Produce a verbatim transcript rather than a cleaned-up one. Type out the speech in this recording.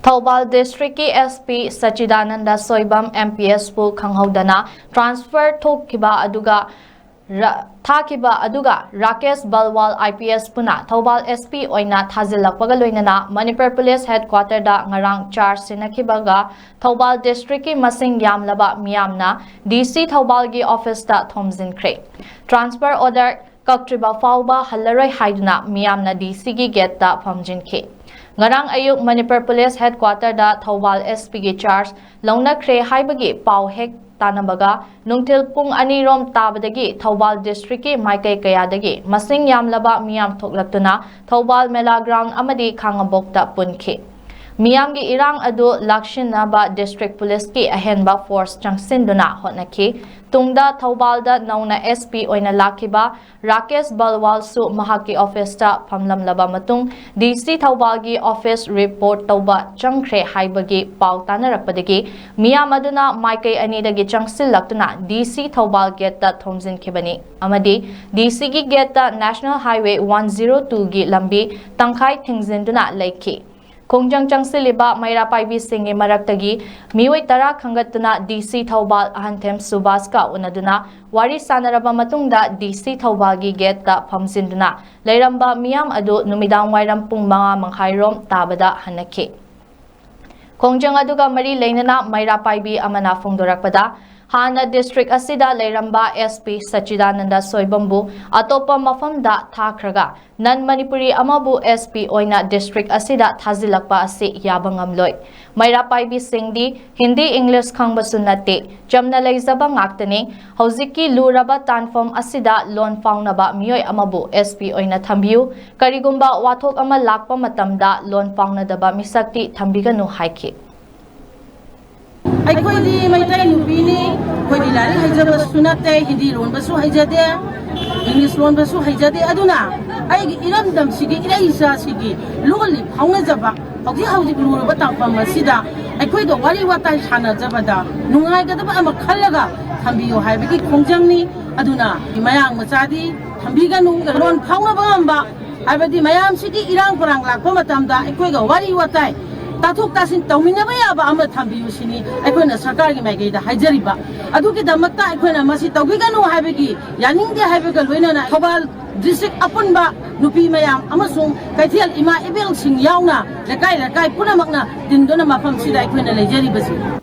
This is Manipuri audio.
ꯊꯧꯕꯥꯜ ꯗꯤꯁꯇ꯭ꯔꯤꯛꯀꯤ S P ꯁꯆꯤꯗꯥꯅꯟꯗ Soibam M P ꯑꯦꯁꯄꯨ ꯈꯪꯍꯧꯗꯅ ꯇ꯭ꯔꯥꯟꯁꯐꯔ ꯊꯣꯛꯈꯤꯕ ꯑꯗꯨꯒ ꯊꯥꯈꯤꯕ ꯑꯗꯨꯒ ꯔꯥꯀꯦꯁ ꯕꯜꯋꯥꯜ ꯑꯥꯏ ꯄꯤ ꯑꯦꯁ ꯄꯨꯅ ꯊꯧꯕꯥꯜ ꯑꯦꯁ ꯄꯤ ꯑꯣꯏꯅ ꯊꯥꯖꯤꯜꯂꯛꯄꯒ ꯂꯣꯏꯅꯅ ꯃꯅꯤꯄꯨꯔ ꯄꯨꯂꯤꯁ ꯍꯦꯗꯀ꯭ꯋꯥꯇꯔꯗ ꯉꯔꯥꯡ ꯆꯥꯔꯖ ꯁꯤꯟꯅꯈꯤꯕꯒ ꯊꯧꯕꯥꯜ ꯗꯤꯁꯇ꯭ꯔꯤꯛꯀꯤ ꯃꯁꯤꯡ ꯌꯥꯝꯂꯕ ꯃꯤꯌꯥꯝꯅ ꯗꯤ ꯁꯤ ꯊꯧꯕꯥꯜꯒꯤ ꯑꯣꯐꯤꯁꯇ ꯊꯣꯝꯖꯤꯟꯈ꯭ꯔꯦ꯫ ꯇ꯭ꯔꯥꯟꯁꯐꯔ ꯑꯣꯔꯗꯔ ꯀꯛꯇ꯭ꯔꯤꯕ ꯐꯥꯎꯕ ꯍꯜꯂꯔꯣꯏ ꯍꯥꯏꯗꯨꯅ ꯃꯤꯌꯥꯝꯅ ꯗꯤ ꯁꯤꯒꯤ ꯒꯦꯠꯇ ꯐꯝꯖꯤꯟꯈꯤ꯫ ꯉꯔꯥꯡ ꯑꯌꯨꯛ ꯃꯅꯤꯄꯨꯔ ꯄꯨꯂꯤꯁ ꯍꯦꯗꯀ꯭ꯋꯥꯇꯔꯗ ꯊꯧꯕꯥꯜ ꯑꯦꯁ ꯄꯤꯒꯤ ꯆꯥꯔꯖ ꯂꯧꯅꯈ꯭ꯔꯦ ꯍꯥꯏꯕꯒꯤ ꯄꯥꯎ ꯍꯦꯛ ꯇꯥꯅꯕꯒ ꯅꯨꯡꯊꯤꯜ ꯄꯨꯡ ꯑꯅꯤꯔꯣꯝ ꯇꯥꯕꯗꯒꯤ ꯊꯧꯕꯥꯜ ꯗꯤꯁꯇ꯭ꯔꯤꯛꯀꯤ ꯃꯥꯏꯀꯩ ꯀꯌꯥꯗꯒꯤ ꯃꯁꯤꯡ ꯌꯥꯝꯂꯕ ꯃꯤꯌꯥꯝ ꯊꯣꯛꯂꯛꯇꯨꯅ ꯊꯧꯕꯥꯜ ꯃꯦꯂꯥ ꯒ꯭ꯔꯥꯎꯟ ꯑꯃꯗꯤ ꯈꯥꯉꯕꯣꯛꯇ ꯄꯨꯟꯈꯤ꯫ ꯃꯤꯌꯥꯝꯒꯤ ꯏꯔꯥꯡ ꯑꯗꯨ ꯂꯥꯛꯁꯤꯟꯅꯕ ꯗꯤꯁꯇ꯭ꯔꯤꯛ ꯄꯨꯂꯤꯁꯀꯤ ꯑꯍꯦꯟꯕ ꯐꯣꯔꯁ ꯆꯪꯁꯤꯟꯗꯨꯅ ꯍꯣꯠꯅꯈꯤ꯫ ꯇꯨꯡꯗ ꯊꯧꯕꯥꯜꯗ ꯅꯧꯅ ꯑꯦꯁ ꯄꯤ ꯑꯣꯏꯅ ꯂꯥꯛꯈꯤꯕ ꯔꯥꯀꯦꯁ ꯕꯜꯋꯥꯜꯁꯨ ꯃꯍꯥꯛꯀꯤ ꯑꯣꯐꯤꯁꯇ ꯐꯝꯂꯝꯂꯕ ꯃꯇꯨꯡ ꯗꯤ ꯁꯤ ꯊꯧꯕꯥꯜꯒꯤ ꯑꯣꯐꯤꯁ ꯔꯤꯄꯣꯔꯠ ꯇꯧꯕ ꯆꯪꯈ꯭ꯔꯦ ꯍꯥꯏꯕꯒꯤ ꯄꯥꯎ ꯇꯥꯅꯔꯛꯄꯗꯒꯤ ꯃꯤꯌꯥꯝ ꯑꯗꯨꯅ ꯃꯥꯏꯀꯩ ꯑꯅꯤꯗꯒꯤ ꯆꯪꯁꯤꯜꯂꯛꯇꯨꯅ ꯗꯤ ꯁꯤ ꯊꯧꯕꯥꯜ ꯒꯦꯠꯇ ꯊꯣꯝꯖꯤꯟꯈꯤꯕꯅꯤ ꯑꯃꯗꯤ ꯗꯤ ꯁꯤꯒꯤ ꯒꯦꯠꯇ ꯅꯦꯁꯅꯦꯜ ꯍꯥꯏꯋꯦ ꯋꯥꯟ ꯖꯤꯔꯣ ꯇꯨꯒꯤ ꯂꯝꯕꯤ ꯇꯪꯈꯥꯏ ꯊꯤꯡꯖꯤꯟꯗꯨꯅ ꯂꯩꯈꯤ꯫ ꯈꯣꯡꯖꯪ ꯆꯪꯁꯤꯜꯂꯤꯕ ꯃꯩꯔꯥ ꯄꯥꯏꯕꯤꯁꯤꯡꯒꯤ ꯃꯔꯛꯇꯒꯤ ꯃꯤꯑꯣꯏ ꯇꯔꯥ ꯈꯟꯒꯠꯇꯨꯅ ꯗꯤ ꯁꯤ ꯊꯧꯕꯥꯜ ꯑꯍꯟꯊꯦꯝ ꯁꯨꯕꯥꯁꯀ ꯎꯅꯗꯨꯅ ꯋꯥꯔꯤ ꯁꯥꯟꯅꯔꯕ ꯃꯇꯨꯡꯗ ꯗꯤ ꯁꯤ ꯊꯧꯕꯥꯜꯒꯤ ꯒꯦꯠꯇ ꯐꯝꯖꯤꯟꯗꯨꯅ ꯂꯩꯔꯝꯕ ꯃꯤꯌꯥꯝ ꯑꯗꯨ ꯅꯨꯃꯤꯗꯥꯡ ꯋꯥꯏꯔꯝ ꯄꯨꯡ ꯃꯉꯥ ꯃꯈꯥꯏꯔꯣꯝ ꯇꯥꯕꯗ ꯍꯟꯅꯈꯤ꯫ ꯈꯣꯡꯖꯪ ꯑꯗꯨꯒ ꯃꯔꯤ ꯂꯩꯅꯅ ꯃꯩꯔꯥ ꯄꯥꯏꯕꯤ ꯑꯃꯅ ꯐꯣꯡꯗꯣꯔꯛꯄꯗ, ꯍꯥꯟꯅ ꯗꯤꯁꯇ꯭ꯔꯤꯛ ꯑꯁꯤꯗ ꯂꯩꯔꯝꯕ ꯑꯦꯁ ꯄꯤ ꯁꯆꯤꯗꯥꯅꯟꯗ ꯁꯣꯏꯕꯝꯕꯨ ꯑꯇꯣꯞꯄ ꯃꯐꯝꯗ ꯊꯥꯈ꯭ꯔꯒ ꯅꯟ ꯃꯅꯤꯄꯨꯔꯤ ꯑꯃꯕꯨ ꯑꯦꯁ ꯄꯤ ꯑꯣꯏꯅ ꯗꯤꯁꯇ꯭ꯔꯤꯛ ꯑꯁꯤꯗ ꯊꯥꯖꯤꯜꯂꯛꯄ ꯑꯁꯤ ꯌꯥꯕ ꯉꯝꯂꯣꯏ꯫ ꯃꯩꯔꯥ ꯄꯥꯏꯕꯤꯁꯤꯡꯗꯤ ꯍꯤꯟꯗꯤ, ꯏꯪꯂꯤꯁ ꯈꯪꯕꯁꯨ ꯅꯠꯇꯦ, ꯆꯝꯅ ꯂꯩꯖꯕ ꯉꯥꯛꯇꯅꯤ꯫ ꯍꯧꯖꯤꯛꯀꯤ ꯂꯨꯔꯕ ꯇꯥꯟꯐꯝ ꯑꯁꯤꯗ ꯂꯣꯟ ꯐꯥꯎꯅꯕ ꯃꯤꯑꯣꯏ ꯑꯃꯕꯨ ꯑꯦꯁ ꯄꯤ ꯑꯣꯏꯅ ꯊꯝꯕꯤꯌꯨ꯫ ꯀꯔꯤꯒꯨꯝꯕ ꯋꯥꯊꯣꯛ ꯑꯃ ꯂꯥꯛꯄ ꯃꯇꯝꯗ ꯂꯣꯟ ꯐꯥꯎꯅꯗꯕ ꯃꯤꯁꯛꯇꯤ ꯊꯝꯕꯤꯒꯅꯨ ꯍꯥꯏꯈꯤ꯫ ꯑꯩꯈꯣꯏꯗꯤ ꯃꯩꯇꯩ ꯅꯨꯄꯤꯅꯤ, ꯑꯩꯈꯣꯏꯗꯤ ꯂꯥꯏꯔꯤꯛ ꯍꯩꯖꯕꯁꯨ ꯅꯠꯇꯦ, ꯍꯤꯟꯗꯤ ꯂꯣꯟꯕꯁꯨ ꯍꯩꯖꯗꯦ, ꯏꯪꯂꯤꯁ ꯂꯣꯟꯕꯁꯨ ꯍꯩꯖꯗꯦ꯫ ꯑꯗꯨꯅ ꯑꯩꯒꯤ ꯏꯔꯝꯗꯝꯁꯤꯒꯤ, ꯏꯔꯩ ꯏꯆꯥꯁꯤꯒꯤ ꯂꯣꯜꯂꯤ ꯐꯥꯎꯅꯖꯕ, ꯍꯧꯖꯤꯛ ꯍꯧꯖꯤꯛ ꯂꯨꯔꯕ ꯇꯥꯡꯐꯝ ꯑꯁꯤꯗ ꯑꯩꯈꯣꯏꯒ ꯋꯥꯔꯤ ꯋꯥꯇꯥꯏ ꯁꯥꯟꯅꯖꯕꯗ ꯅꯨꯡꯉꯥꯏꯒꯗꯕ ꯑꯃ ꯈꯜꯂꯒ ꯊꯝꯕꯤꯌꯨ ꯍꯥꯏꯕꯒꯤ ꯈꯣꯡꯖꯪꯅꯤ꯫ ꯑꯗꯨꯅ ꯃꯌꯥꯡ ꯃꯆꯥꯗꯤ ꯊꯝꯕꯤꯒꯅꯨ, ꯂꯣꯟ ꯐꯥꯎꯅꯕ ꯉꯝꯕ, ꯍꯥꯏꯕꯗꯤ ꯃꯌꯥꯝꯁꯤꯒꯤ ꯏꯔꯥꯡ ꯄꯔꯥꯡ ꯂꯥꯛꯄ ꯃꯇꯝꯗ ꯑꯩꯈꯣꯏꯒ ꯋꯥꯔꯤ ꯋꯥꯇꯥꯏ ꯇꯥꯊꯣꯛ ꯇꯥꯁꯤꯟ ꯇꯧꯃꯤꯟꯅꯕ ꯌꯥꯕ ꯑꯃ ꯊꯝꯕꯤꯌꯨ ꯁꯤꯅꯤ ꯑꯩꯈꯣꯏꯅ ꯁꯔꯀꯥꯔꯒꯤ ꯃꯥꯏꯀꯩꯗ ꯍꯥꯏꯖꯔꯤꯕ꯫ ꯑꯗꯨꯒꯤꯗꯃꯛꯇ ꯑꯩꯈꯣꯏꯅ ꯃꯁꯤ ꯇꯧꯕꯤꯒꯅꯨ ꯍꯥꯏꯕꯒꯤ, ꯌꯥꯅꯤꯡꯗꯦ ꯍꯥꯏꯕꯒ ꯂꯣꯏꯅꯅ ꯊꯧꯕꯥꯜ ꯗꯤꯁꯇ꯭ꯔꯤꯛ ꯑꯄꯨꯟꯕ ꯅꯨꯄꯤ ꯃꯌꯥꯝ ꯑꯃꯁꯨꯡ ꯀꯩꯊꯦꯜ ꯏꯃꯥ ꯏꯕꯦꯜꯁꯤꯡ ꯌꯥꯎꯅ ꯂꯩꯀꯥꯏ ꯂꯩꯀꯥꯏ ꯄꯨꯝꯅꯃꯛꯅ ꯇꯤꯟꯗꯨꯅ ꯃꯐꯝꯁꯤꯗ ꯑꯩꯈꯣꯏꯅ ꯂꯩꯖꯔꯤꯕꯁꯤ꯫